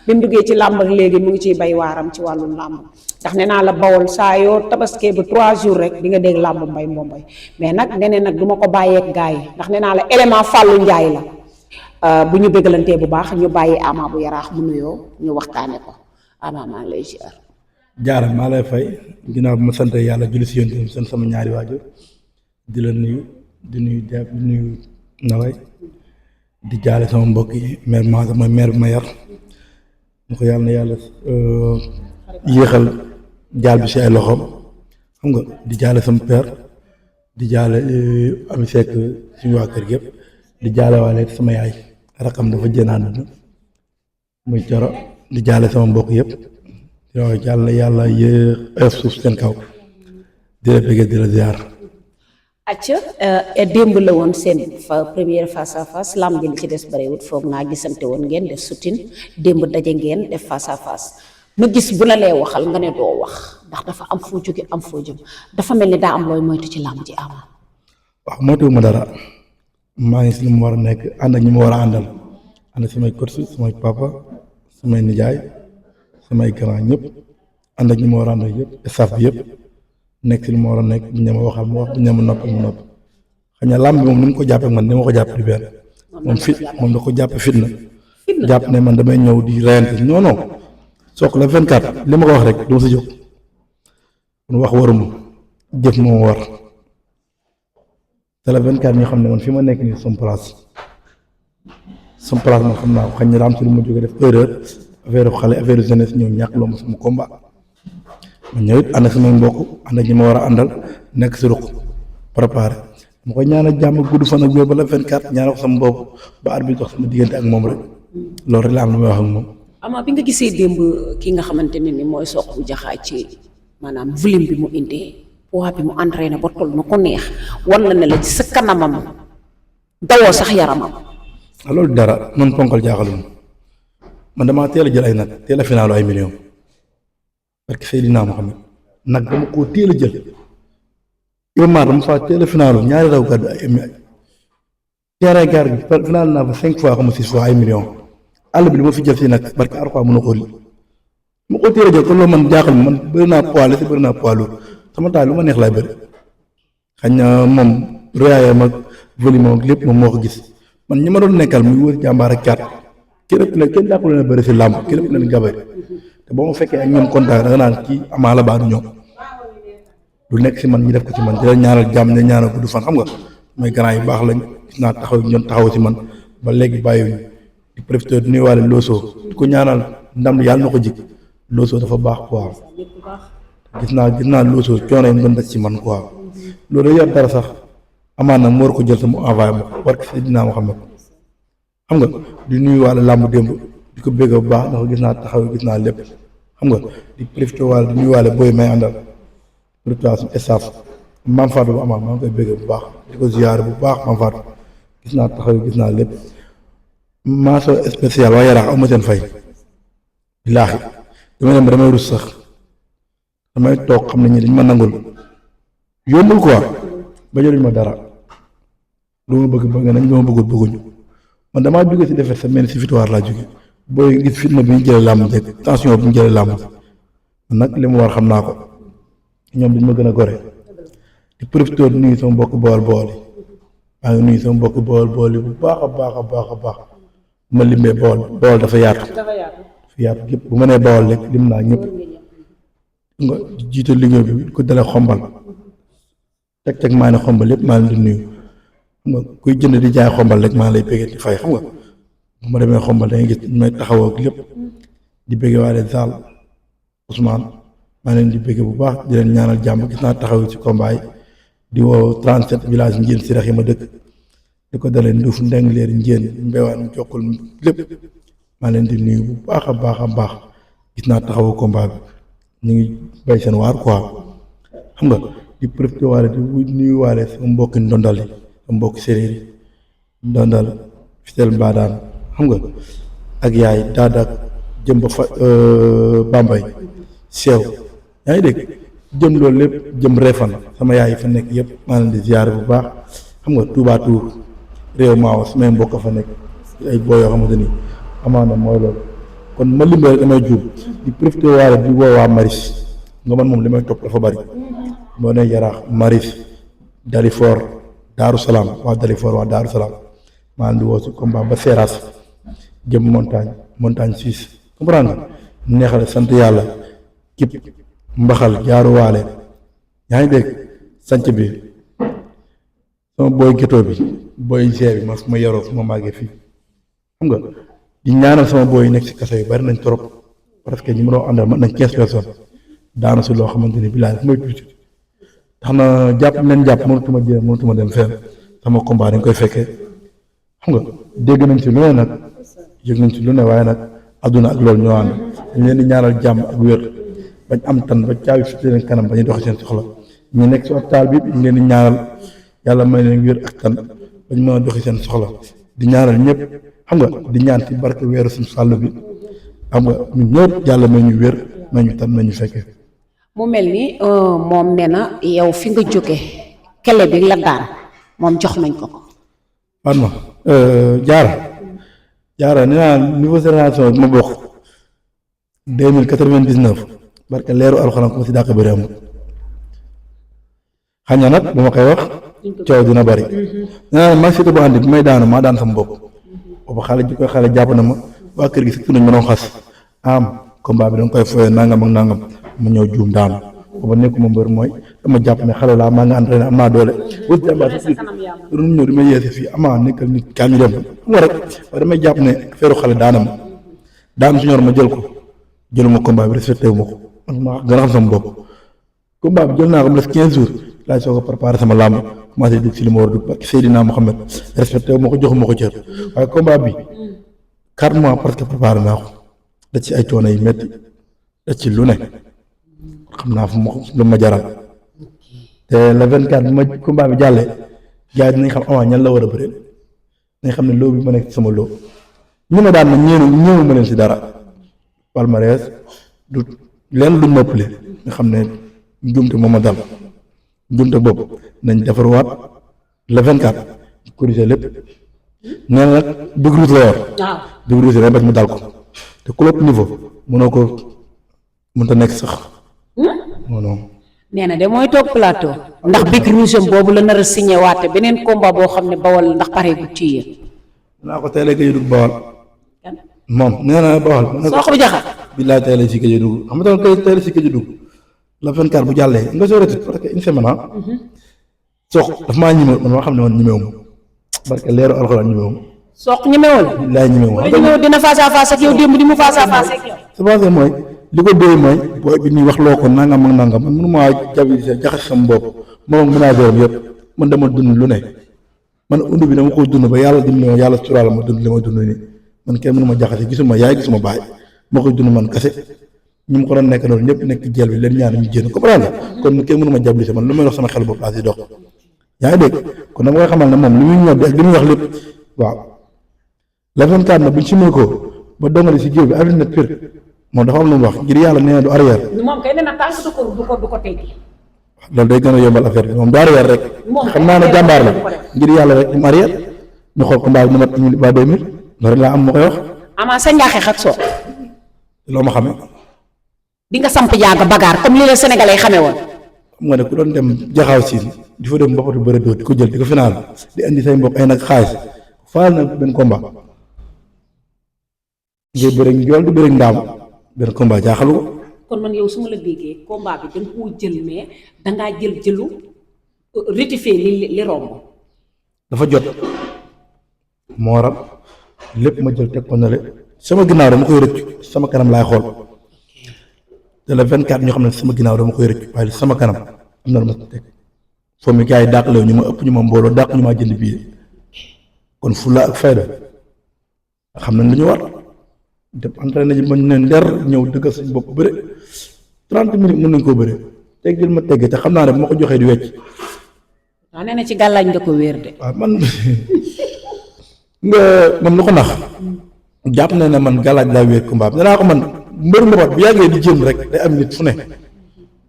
bi mu duggee ci làmb ak léegi mu ngi ciy bay waaram ci wàllum làmb ndax nee naa la Bawol saa yoo tabaskee ba 3 jours rek di nga dégg làmb mbay mbombay mais nag neneen nag du ma ko bàyyeeg gars yi ndax nee naa la élément Fallou Ndiaye la bu ñu bëggalantee bu baax ñu bàyyi Ama bu Yaraax mu nuyoo ñu waxtaane ko Ama maa ngi lay ziar. Jaara maa lay fay ginnaaw bi ma sant yàlla julli si yéen tamit sant sama ñaari waajur di la nuyu di nuyu Naway di jaale sama mbokk yi mère Maga mooy mère bi ma yar mu ko yàlla na yàlla yéexal jaal bi si ay loxoom xam nga di jaale sama père di jaale Ami Seck suñu waa kër gi yëpp di jaale waale sama yaay rakam dafa jënaan muy coro di jaale sama mbokk yëpp yow yàlla yéex suuf seen kaw di la bëggee di la ziar. acca démb la woon seen première face à face lam ji li ci des bëriwut foog naa gisante woon ngeen def sutin démb daje ngeen def face à face ma gis bu la lee waxal nga ne doo wax ndax dafa am foo jóge am foo jëm dafa mel ni daa am looy moytu ci làmb ji Ama. waaw moytuwuma dara maa ngi si li mu war a nekk ànd ak ñi ma war a àndal ànd ak samay coach samay papa samay nijaay samay grand ñëpp ànd ak ñi ma war a àndal yëpp staff bi yëpp nekk si li ma war a nekk bu ñu ma waxal ma wax bu ñu ma noppal ma nopp xëy na làmb bi moom ni mu ko jàppee man ni ma ko jàppee du benn moom da ko jàppee fitna jàpp ne man damay ñëw di reyante non sook la 24 li ma ko wax rek dama si jóg kon wax waruma jëf moo war te la 24 ñoo xam ne man fi ma nekk nii sama place man xam naa ko xëy na daa am si lu ma jógee def erreur affaire xale affaire jeunesse ñëw ñàkk loo ma sama combat ma ñëw it ànd ak samay mbokk ànd ak ñi ma war a àndal nekk si ruq préparé ma koy ñaanal jàmm gudd fan ak wér ba la 24 ñaanal ko sama bopp ba arbitre dox sama diggante ak moom rek loolu rek la am lu may wax ak moom. Ama bi nga gisee démb ki nga xamante ne ni mooy Sokh bu Jaxaay ci maanaam volume bi mu indee poids bi mu entraîné ba toll na ko neex war na ne la ci sa kanamam dawoo sax yaramam. loolu dara man ponkal jaaxalum man damaa teel a jël ay nag teel a finaalu ay millions parce que Seydina Mohamed nag dama koo teel a jël Iba Mar dama faa teel a finaalu ñaari raw gàddu ay terrain gaar gi finaal naa fa 5 fois comme 6 fois ay millions àll bi li ma fi jël si nag parce que arxuwaa mën a xool ma ko teel a jël kon loolu man jaaxal man bëri naa poids la si bëri naa poids lourd sama taal lu ma neex laay bëri xañ na moom royaayam ak volume ak lépp moom moo ko gis man ñi ma doon nekkal muy wër jàmbaar ak caat kenn dàqu leen a bëri si làmb kenn ëpp leen gabari te boo ma fekkee ak ñoom contact da nga naan kii Ama la baa du ñoom lu nekk si man ñu def ko ci man di la ñaanal jàmm di la ñaanal gudd fan xam nga mooy grand yu baax lañ gis naa taxaw si man ba léegi bàyyiwuñu di profité di nuyuwaale Loso di ko ñaanal ndam yàlla na ko jig Loso dafa baax quoi gis naa Loso coono yi mu doon daj ci man quoi loolu yor dara sax amaan na mu war ko jël sama envoyé ma war ko si dinaa ma xam xam nga di nuyuwaale làmb démb di ko bégg bu baax ndax gis naa taxaw gis naa lépp xam nga di profité waale di nuyuwaale booy may àndal préparation staff Mame Fatou bu amaa maa ngi koy bégg bu baax di ko ziyaare bu baax Mame Fatou gis naa taxaw gis naa lépp mention spéciale waa Yaraax aw ma seen fay billaahi damay dem damay rus sax damay toog xam ne ñi dañ ma nangul yombul quoi ba jëluñ ma dara lu ma bëgg nañ lu ma bëggul bëgguñu man damaa jóge si defet sa mel si victoire laa jóge booy gis fitna bi ñu jëlee làmb jeeg tension bi ñu jëlee làmb man nag li mu war xam naa ko ñoom dañ ma gën a gore di profité di nuyu sama mbokk bool yi maa ngi nuyu sama mbokk bool yi bu baax a baax ma limbee bool dafa yaatu yëpp bu ma nee bool rek lim naa ñëpp nga jiite liggéey bi ko dalee xombal teg maa ne xombal yëpp maa leen di nuyu xam nga kuy jënd di jaay xombal rek maa lay bëggee di fay xam nga bu ma demee xombal da ngay gis may taxawoo ak lépp di bëggee waale Zal Ousmane maa leen di bëggee bu baax di leen ñaanal jàmm gis naa taxaw ci combat yi di woo 37 village njéen si rax yi ma dëkk di ko dalee Ndouf Ndeng leer njéen mbéwaan jokkul lépp maa leen di nuyu bu baax a baax gis naa taxawu combat bi ñu ngi bay seen waar quoi xam nga di profité waale di nuyu waale sama mbokki ndondal yi sama mbokki séeréer yi ndondal fitel mbaadaan xam nga ak yaay daadak jëm ba fa Bambay seew yaa ngi dégg jëm loolu lépp jëm Refan sama yaay fa nekk yëpp maa leen di ziyaare bu baax xam nga Touba Tour réew maaw samay mbokk fa nekk ay boo yoo xamante ni amaana mooy loolu kon ma limba rek damay juum di profité waale di woo waa Maris nga man moom li may topp dafa bari boo ne Yaraax Maris Dalifort Daaru Salaam waa Dalifort waa Daaru Salaam maa ngi di woo si combat ba Seras jëm montagne 6 comprendre nga neexal sant yàlla kip mbaxal jaaruwaale yaa ngi dégg sanc bi sama booy gétoo bi booy g bi ma yaroo fu ma màggee fii xam nga di ñaanal sama booy yi nekk si kaso yu bari nañ trop parce que ñi ma doon àndal mat nañ 15 personnes daanu si loo xamante ni bilaay fu may tuuti tax na jàpp leen jàpp mënatuma dem fenn sama combat dañ koy fekkee xam nga dégg nañ si lu ne nag yëg nañ si lu ne waaye nag àdduna ak loolu ñoo ànd dañ leen di ñaanal jàmm ak wér bañ am tan ba caabi fi leen kanam bañuy doxi seen soxla ñu nekk si hôpital bi ñu leen di ñaanal yàlla may leen wér ak tan bañ mën a doxi seen soxla di ñaanal ñëpp xam nga di ñaan ci barke weeru suñu sàll bi xam nga ñun ñëpp yàlla may ñu wér may ñu tan may ñu fekkee. mu mel ni moom nee na yow fi nga jóge kele bi la daan moom jox nañ ko. Fatma jaara nee naa niveau génération bi ma bokk 2099 barke leeru alxuraan ko si dàq bëri amul xañ na nag bu ma koy wax coow dina bëri nee naa man Siteu bu andi bi may daanu maa daan sama bopp boobu xale ji koy xale jàpp na ma waa kër gi si nañ ma doon xas am combat bi danga koy foyee nangam ak nangam ma ñëw juum daanu booba nekkuma mbër mooy dama jàpp ne xale laa maa nga entraîné am naa doole wut jàmbaar si doon ñëw di ma yeese fii amaa nekkal nit kaa ñu dem xam nga rek waaye damay jàpp ne feeru xale daana ma daan su ñor ma jël ko jëluma combat bi respecté wu ma ko man maa gën a xam sama bopp combat bi jël naa ko mu def 15 jours laay soog a préparé sama làmb commencé dugg si li ma war a dugg parce que Seydina Mohamed respecté wu ma ko joxuma ko cër waaye combat bi 4 mois parce que préparé naa ko da ci ay coono yi métti da ci lu ne xam naa fu ma lu ma jaral te le 24 bi ma combat bi jàllee gars yi dinañ xam avant ñan la war a bëri dinañ xam ne loo bi ma nekk sama loo ñu ma daan na ñëw ma leen si dara palmarès du leen lu noppale nga xam ne njumte moo ma dal njumte boobu nañ defarwaat le 24 corriger lépp nee na nag Big Rouge la yor Big Rouge day bañ mu dal ko te ku lépp niveau mënoo ko mënta nekk sax non nee na de mooy toog plateau ndax Big Rouge boobu la nar a signé waate beneen combat boo xam ne bawal ndax pare gu ci yéen. naa ko tey la gëj a dugg bawal moom nee na bawal. soo ko jaxal. billaay tey la si gëj a dugg xam nga tey la si gëj a dugg la 24 bu jàllee nga soo rëcc parce que une semaine sox dafa maa ñemewu man maa xam ne man ñemewu ma parce que leeru alxuraan ñemewu ma. sox ñemewul. billaay ñemewu ma. ñemewu dina face à face ak yow démb di mu face à face ak yow. c'est parce que mooy li ko dóoy mooy booy bi ñuy wax loo ko nangam ak nangam man mënu maa jabi jaxas sama bopp moom mën naa doon yëpp man dama dund lu ne man undu bi dama ko dund ba yàlla dimbali ma yàlla suturaal ma dund li ma dund nii man kenn mënu ma jaxase gisuma yaay gisuma baay ma koy dund man kase ñu mu ko doon nekk noonu ñëpp nekk jël bi leen ñaan ñu génn comprendre kon kenn mënu ma jablise man lu may wax sama xel bopp laa si dox yaa ngi dégg kon dama koy xamal ne moom li muy ñor ak li muy wax lépp waaw la 24 na buñ simee ko ba dongali si géew bi arrêté na pire moom dafa am lu mu wax ngir yàlla nee na du arrière. moom kay nee na tànk du ko teggi. loolu day gën a yombal affaire bi moom du arrière rek. xam naa ne jàmbaar la ngir yàlla rek mu arrière ñu xool ko mbaa mu mat ñu ba 2000 loolu rek laa am ma koy wax. amaa sa njaaxee ak soo. loo ma xamee. di nga samp jaaga bagaar comme li la Sénégalais yi xamee woon. xam nga ne ku doon dem jaxaaw siin di fa dem mboqatu bëre doo di ko jël di ko final di andi say mbokk ay nag xaalis faal na benn combat ngay bëre njool di bëre ndaam benn combat jaaxalu ko. kon man yow su ma la déggee combat bi da nga koo jël mais dangaa jëlu rectifier li romb. dafa jot moo waral lépp ma jël teg ko na le sama ginnaaw dama koy rëcc sama kanam laay xool te le 24 ñoo xam ne sama ginnaaw dama koy rëcc waaye sama kanam am na lu ma teg foo mi gars yi dàqalew ñu ma ëpp ñu ma mbooloo dàq ñu maa jënd bii kon fulla ak fayda xam nañ lu ñu war te entraîné ji bañ ne nder ñëw dëggal suñ bopp bëre 30 minutes mën nañ koo bëre teggil ma tegg te xam naa ne bu ma ko joxee di wecc. waaw nee na ci gàllaaj nga ko wéer de. waaw man nga moom lu ko nax jàpp na ne man gàllaaj laa wéer combat bi danaa ko man mbër mbapat bu yàggee di jéem rek day am nit fu ne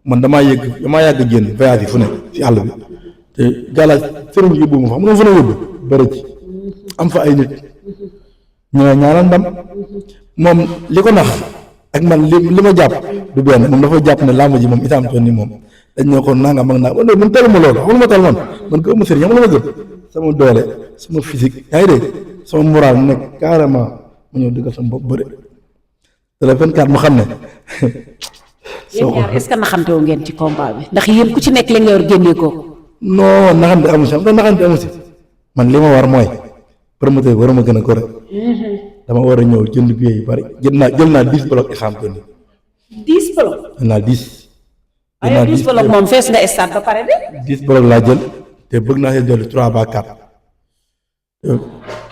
man damaa yàgg jéem voyage yi fu ne ci àll bi te gàllaaj sëriñ yóbbu ma fa xam nga fa ne yóbbu bëri ci am fa ay nit ñu ne ñaanal ndam moom li ko nax ak man li ma jàpp du benn moom dafa jàpp ne làmb ji moom itam toon ni moom dañ ñoo ko nangam ak nangam man taluma loolu xam nga ma tal man ko ëmm sëriñ xam nga ma gëm sama doole sama physique yaa ngi dégg sama moral nekk carrément ma ñëw dëggal sama bopp bëre te le 24 mu xam ne yéen ñaar est-ce que naxante wu ngeen ci combat bi ndax yéen ku ci nekk li nga yor génnee ko non naxante amu si xam nga naxante amu si man li ma war mooy promoteur bi war ma gën a ko rek dama war a ñëw jënd billet yu bari jël naa 10 bloc xam te ni 10 bloc jël naa 10 ay 10 bloc moom fees nga stade ba pare de 10 bloc laa jël te bëgg naa see jël 3 ba 4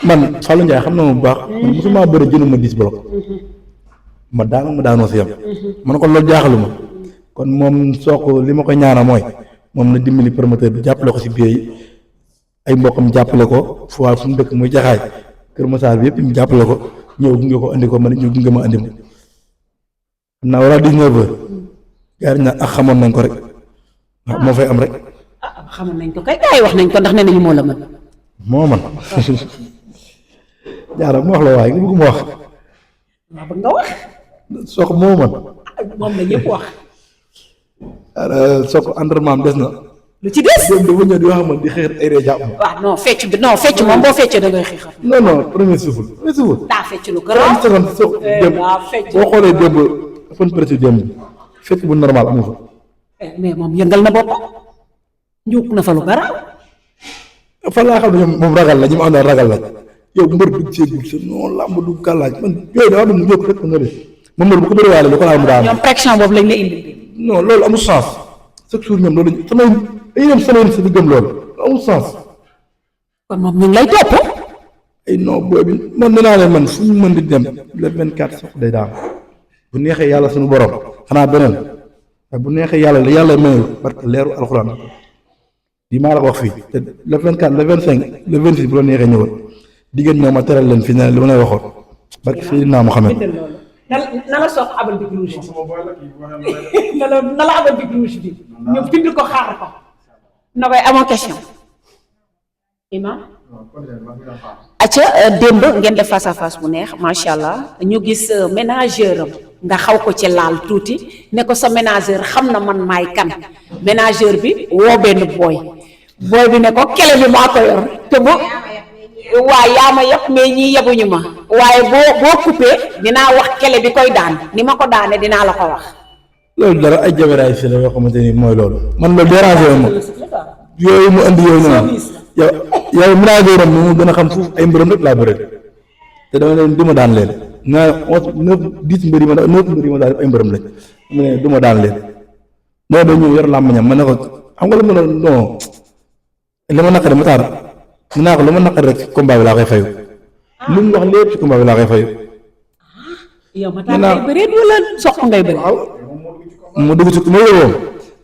man Fallou Ndiaye xam na ma bu baax man mosuma bëri jënd ma 10 bloc ma daanoo si yam man ko loolu jaaxalu ma kon moom Sokh li ma koy ñaana mooy moom na dimbali promoteur bi jàppale ko si billet yi ay mbokkam jàppale ko fu mu dëkk muy jaxaay Kër Massar bi yëpp ñu jàppale ko ñëw gunge ko andi ko man ñëw gunge ma andi ma xam naa wala 19 heures gars yi ak xamoon nañ ko rek waaw moo fay am rek. xamoon nañ ko kay gars yi wax nañ ko ndax nee nañu moo la mën. moo man jaara mu wax la waaye nga bëgg mu wax. waaw bëgg nga wax. Sokh moo man. moom la ñëpp wax. Sokh entraînement am des na. lu ci des. dafa ñëw di wax man di xeex ay réew waaw non fecc moom boo feccee da ngay xeexal. non premier souffle. daa fecc lu garaaw. daa fecc boo xoolee démb fan précis démb fecc bu normal amu fa. mais moom yëngal na boppam. njuuk na fa lu garaaw. fan laa xam ne ñoom moom ragal la ñi ma àndal ragal la yow mbër du jéegul sa non làmb du gàllaaj man yooyu dafa dem ñëpp rek nga def moom loolu bu ko bëri waale lu ko laa mu daan. ñoom pression boobu lañ la indi. non loolu amul sens chaque jour ñoom loolu samay dañuy dem sama si di gëm loolu amul sens. kon moom ñu ngi lay topp. ay non booy bi man nee naa leen man fu ñu mën di dem le 24 Sokh day daan bu neexee yàlla suñu borom xanaa beneen waaye bu neexee yàlla may parce que leeru alxuraan di maa la ko wax fii te le 24 le 25 le 26 bu la neexee ñëwal diggéen ñoom ma teral leen fii ne li ma lay waxoon barke Seydina Muhammad na la Sokh abal bi rouge bi na la abal bi rouge bi ñu bind ko xaar ko na koy amoo question imam acca démb ngeen def face à face bu neex macha allah ñu gis ménageur am nga xaw ko ci laal tuuti ne ko sa ménageur xam na man maay kan ménageur bi woo benn booy bi ne ko kele bi maa ko yor te bu waaye yaa ma yëpp mais ñii yebuñu ma waaye boo coupé dinaa wax kele bi koy daan ni ma ko daane dinaa la ko wax. loolu dara ay jabaraay si la yoo xamante ni mooy loolu man loolu dérangé wu ma yooyu mu andi yooyu noonu yow ménageur am mu gën a xam foofu ay mbërëm rek laa bëri te dama leen du ma daan leen naa 10 mbër yi ma daan 9 mbër yi ma daan ay mbërëm lañ mu ne du ma daan leen non da ñëw yor làmbañam ma ne ko xam nga lu ma la non li ma naqari ma taar mu naa ko lu ma naqari rek ci combat bi laa koy fayu lu mu wax lépp ci combat bi laa koy fayu. yow ma taal ngay bëree wala Sokh ngay bëree. waaw mu dugg ci ma yowoo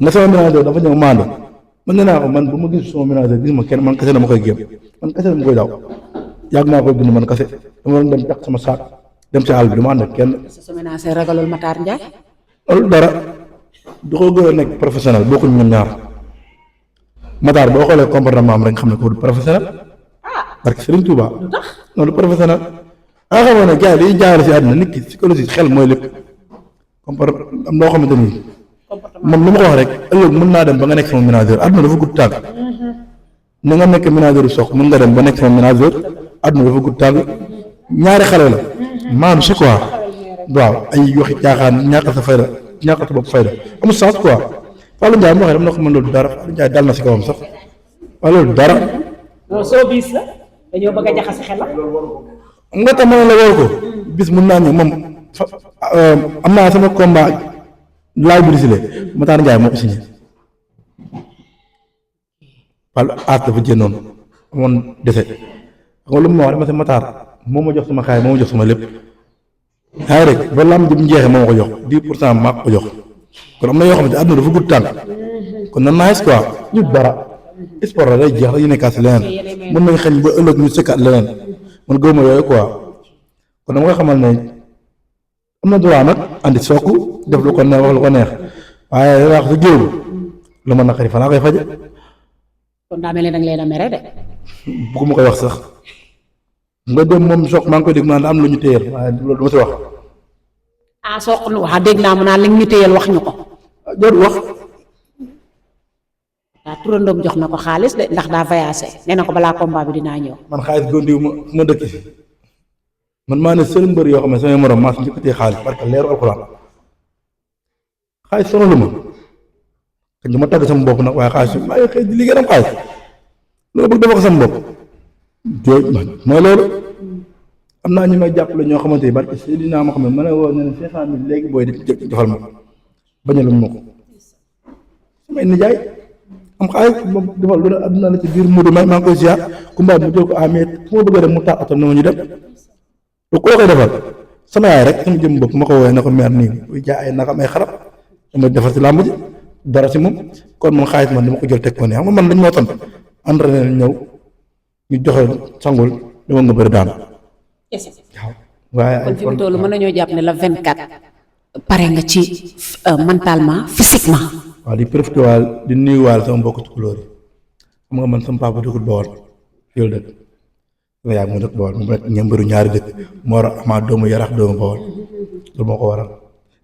nga sama ménageur dafa ñëw maando man nee naa ko man bu ma gis sama ménageur gis ma kenn man kese dama koy géem man kese dama koy daw yàgg naa koy bind man kese dama doon dem takk sama saak dem ci àll bi du ma ànd ak kenn. sa ménageur ragalul Matar Ndiaye. loolu dara du ko gën a nekk professionnel bokkuñ ñoom ñaar Matar boo xoolee comportement am rek nga xam ne ko du professionnel parce que Serigne Touba non du professionnel nga xamoon ne gars yi dañuy jaarale si àdduna nit ki psychologie xel mooy lépp am loo xamante ni moom lu ma ko wax rek ëllëg mën naa dem ba nga nekk sama ménageur àdduna dafa gudd tànk na nga nekk ménageur Sokh mën nga dem ba nekk sama ménageur àdduna dafa gudd tànk ñaari xale la maanaam c'est quoi waaw ay waxi caaxaan ñàkk sa fayda ñàkk sa bopp fayda amul sens quoi Fallou Ndiaye moo xam ne dama ne ko mën loolu dara Fallou Ndiaye dal na si kawam sax waaye loolu dara. non soo bis la dañoo bëgg a jaxase xelam. nga tax ma ne la woo ko bis mun naa ñëw moom am naa sama combat laay brisile Matar Ndiaye moo ko signé Fallou aas dafa génnoon amoon dese xam nga lu ma wax dama si Matar moo ma jox sama xaay moo ma jox sama lépp yaa ngi rek ba lam ji bu njeexee moo ma ko jox 10% maa ko jox kon am na yoo xamante àdduna dafa gudd tànk kon na nice quoi ñu dara sport la day jeex dañu nekkaat si leneen mën nañ xañ ba ëllëg ñu sëkkaat leneen man gëwuma yooyu quoi kon dama koy xamal ne am na droit nag andi Sokh def lu ko neex wax lu ko neex waaye wax sa géew lu ma naqari fa laa koy faje kon daa mel ne danga leen a mere de. bugguma koy wax sax nga dem moom Sokh maa ngi koy dégg naan am lu ñu téyeel waaye loolu du ma si wax ah soq nu wax dégg naa mu naan li ñu téyel wax ñu ko. jarul wax. waaw turandoom jox na ko xaalis de ndax daa voyagé nee na ko balaa combat bi dinaa ñëw. man xaalis góondiwu ma dëkk man maa ne seen mbër yoo xam ne samay morom maa si njëkkatee xaalis parce que leeru alxuraan xaalis sonalu ma kañ du ma tàgg sama bopp nag waaye xaalis maa ngi xëy di liggéey am xaalis loolu bëgg dafa ko sama bopp jooy mooy loolu am naa ñu may jàppale ñoo xamante ni barke Seydina ma xam ne ma ne woo ne 500 000 léegi booy defal ma bañaluñ ma ko samay nijaay am xaalis moom defal lu ne àdduna la ci biir Modou maa ngi koy ziar combat mu jël ko amee fu ma bëggee dem mu tax atam na ma ñu dem lu ko koy defal sama yaay rek sama jëm bopp ma ko woowee na ko meer nii buy jaay ay naka ay xarab dama defar si làmb ji dara si moom kon man xaalis man dama ko jël teg ko ne xam nga man dañ moo sant entraîné ñëw ñu joxe sangul dama nga bëri daanu waaw waaye kon fi mu toll mën nañoo jàpp ne la 24 pare nga ci mentalement physiquement. waaw di profité waal di nuyuwaal sama mbokk tukulóor yi xam nga man sama papa dëkkul Bawol fii la dëkk sama yaay moo dëkk Bawol mu nekk ñëmbaru ñaari dëkk moo war a amaa doomu yarax doomu Bawol loolu moo ko waral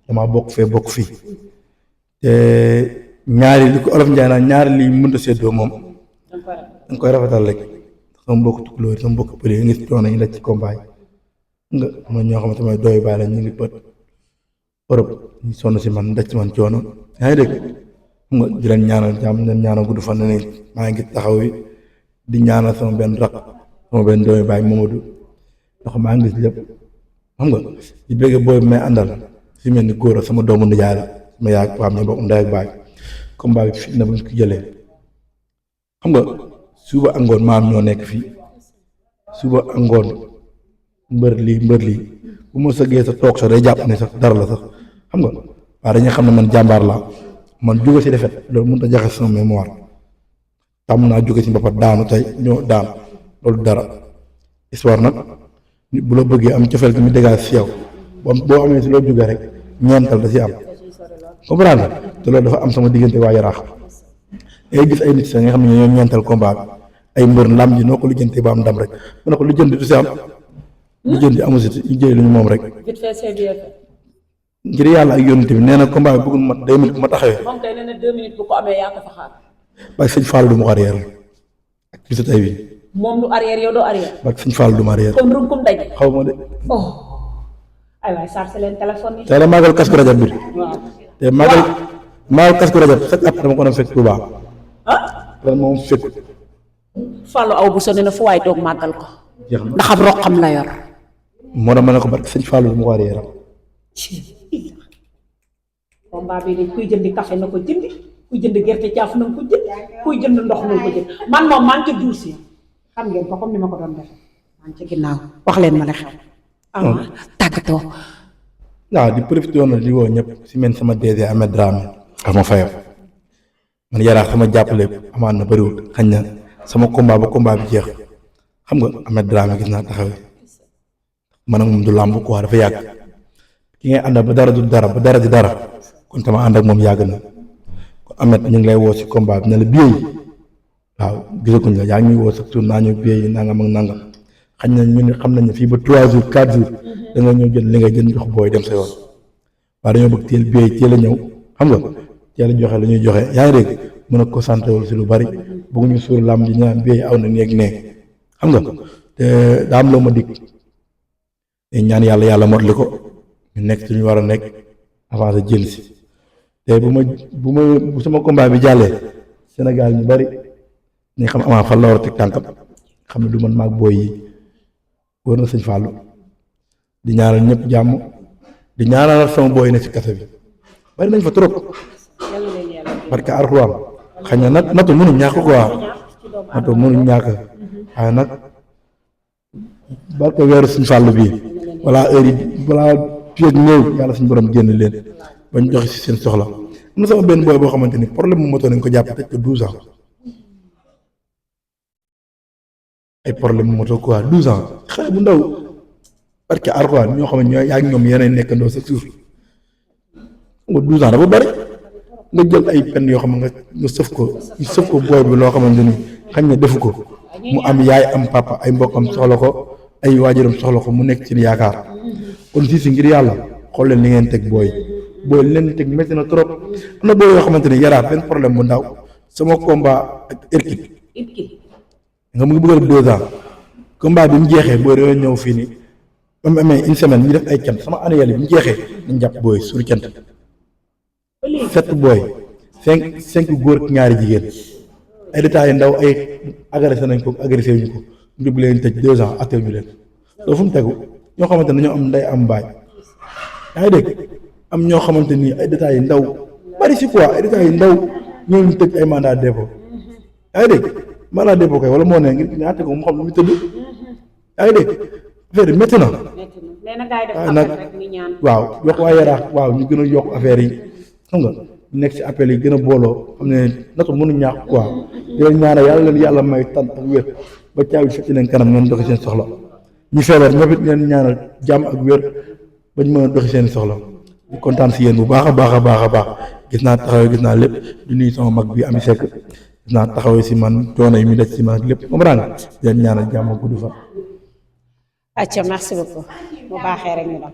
damaa bokk fee bokk fii te ñaari li ko olof Njaay naan ñaari lii mënut a séddoo moom danga koy rafetal rek sama mbokk tukulóor yi sama mbokk pël yi nga gis coono ñu daj ci combat yi nga am na ñoo xamante ne dooy bàyyi la ñu ngi bët Europe ñu sonn si man daj ci man coono yaa ngi dégg xam nga di leen ñaanal jàmm di leen ñaanal gudd fan ne maa ngi taxaw yi di ñaanal sama benn rakk sama benn doomi baay Mamadou ndax maa ngi gis lépp xam nga di bëgg booy may àndal fi mel ni góor sama doomu nijaay la sama yaay paam ñu bokk ndey ak baay combat bi fitna bu ñu ko jëlee xam nga suba angoon maam ñoo nekk fii suba angoon mbër lii bu ma sëggee sa toog sax day jàpp ne sax dara la sax xam nga waaye dañuy xam ne man jàmbaar laa man jóge si defet loolu mënut a jaxase sama mémoire tàmm naa jóge si mbapat daanu tey ñoo daanu loolu dara histoire nag nit bu la bëggee am cofeel gi mu dégage si yow boo amee si loo jógee rek ñeental da si am comprendre te loolu dafa am sama diggante waa Yaraax day gis ay nit sax nga xam ne ñoo ñeental combat bi ay mbër lam ji noo ko lijjantee ba am ndam rek mu ne ko lijjanti du si am lijjanti amu si ñu jëlee lu ñu moom rek ngir yàlla ak yónent bi nee na combat bi bëggul mat 2 minutes bu ma taxawee. moom kay nee na 2 minutes bu ko amee yaa ko fa xaar. waaye sëñ Fall du ma arrière ak bisu tey bi. moom du arrière yow doo arrière. waaye sëñ Fall du ma arrière. comme runkum daj. xaw ma de. oh aywa chargé leen téléphone yi. tey la màggal kasku rajab bi. waaw te màggal kasku rajab chaque at dama ko doon fekk Touba. ah. ren moom fekk. Fallou aw bu sonné na fu waay toog màggal ko. jeex na ndax ab roqam la yor. moo tax ma ne ko barke sëñ Fall du ma ko arrière. combat bi dañ kuy jëndi café na ko jëndi kuy jënd gerte caaf na ko jënd kuy jënd ndox na ko jënd man moom maa ngi ca duus yi xam ngeen ko comme ni ma ko doon defee maa ngi ca ginnaaw wax leen ma la xew. Tàggatoo. waaw di profité woon na di woo ñëpp si men sama DG Ahmed Dramé ak ma fayam man Yaraax sama jàppale amaan na bëriwul xañ na sama combat ba combat bi jeex xam nga Ahmed Dramé gis naa taxawee man ak moom du làmb quoi dafa yàgg ki ngay àndal ba dara du dara ba dara di dara kon sama ànd ak moom yàgg na kon Ahmed ñu ngi lay woo si combat bi ne la billet yi waaw gisaguñ la yaa ngi ñuy woo sa tour naa ñu billet yi nangam ak nangam xañ na ñu ne xam nañ ne fii ba 3 jours 4 jours da nga ñëw jël li nga jël jox booy dem sa yoon waaye dañoo bëgg teel billet yi teel a ñëw xam nga teel a joxe la ñuy joxe yaa ngi dégg mën a concentré wu si lu bari bëgguñu suur làmb ji ñaan billet yi aw na neeg nee xam nga te daa am loo ma dikk te ñaan yàlla motali ko ñu nekk ci ñu war a nekk avancé jël si te bu sama combat bi jàllee Sénégal ñu bari ñu xam Ama fan la war a teg tànkam xam ne du man maag booy yi wër na sëñ Fallou di ñaanal ñëpp jàmm di ñaanal sama booy ne ci kase bi bari nañ fa trop parce que Alxuraan xañ na nag natu mënuñ ñàkk quoi natu mënuñ ñàkk waaye nag barke weeru sëñ Fallou bii balaa heure yi balaa piège ñëw yàlla suñu borom génn leen bañ joxe si seen soxla am na sama benn booy boo xamante ni problème mu moto nañ ko jàpp tëj ko 12 ans ay problème mu moto quoi 12 ans xale bu ndaw parce que Alxuraan ñoo xam ne ñoo yaa ngi ñoom yeneen nekkandoo sa suuf nga 12 ans dafa bari nga jël ay pen yoo xam ne nga sëf ko booy bi loo xamante ni xañ na defu ko mu am yaay am papa ay mbokkam soxla ko ay waajuram soxla ko mu nekk ci yaakaar kon si ngir yàlla xool leen li ngeen teg booy li leen teg métti na trop am na booy yoo xamante ni Yaraax benn problème bu ndaw sama combat ak Hercule nga mu ngi bëgg a def 2 ans combat bi mu jeexee booy dañoo ñëw fii nii ba mu amee une semaine ñu def ay cant sama annuel bi mu jeexee dañ jàpp booy sur cant 7 booy 5 góor ak ñaari jigéen ay détails yu ndaw ay agressé nañ ko agressé wuñu ko ñu bu leen tëj 2 ans attew ñu leen loolu fu mu tegu ñoo xamante ne dañoo am ndey am baay yaa ngi dégg am ñoo xamante ni ay détails yu ndaw bari si quoi ay détails yu ndaw ñoo ñu tëj ay mandat de dépôt yaa ngi dégg mandat de dépôt kay wala moo ne ngir ñu àtte ko mu xam lu muy tëdd yaa ngi dégg affaire yi métti na waaw nag waaw yokk waa Yaraax waaw ñu gën a yokk affaire yi xam nga nekk si appel yi gën a booloo xam ne natu mënu ñaax quoi di leen ñaanal yàlla leen yàlla may tan ak wér ba caabi fekk leen kanam ngeen doxi seen soxla ñu feebar ñëpp it leen ñaanal jàmm ak wér bañ mën a doxi seen soxla di kontaan si yéen bu baax a baax a baax a baax gis naa taxawee gis naa lépp di nuyu sama mag bi Ami Seck gis naa taxawee si man coono yi muy def si man ak lépp comprendre nga di leen ñaanal jàmm ak gudd fa. acca merci beaucoup bu baaxee rek ñu dem.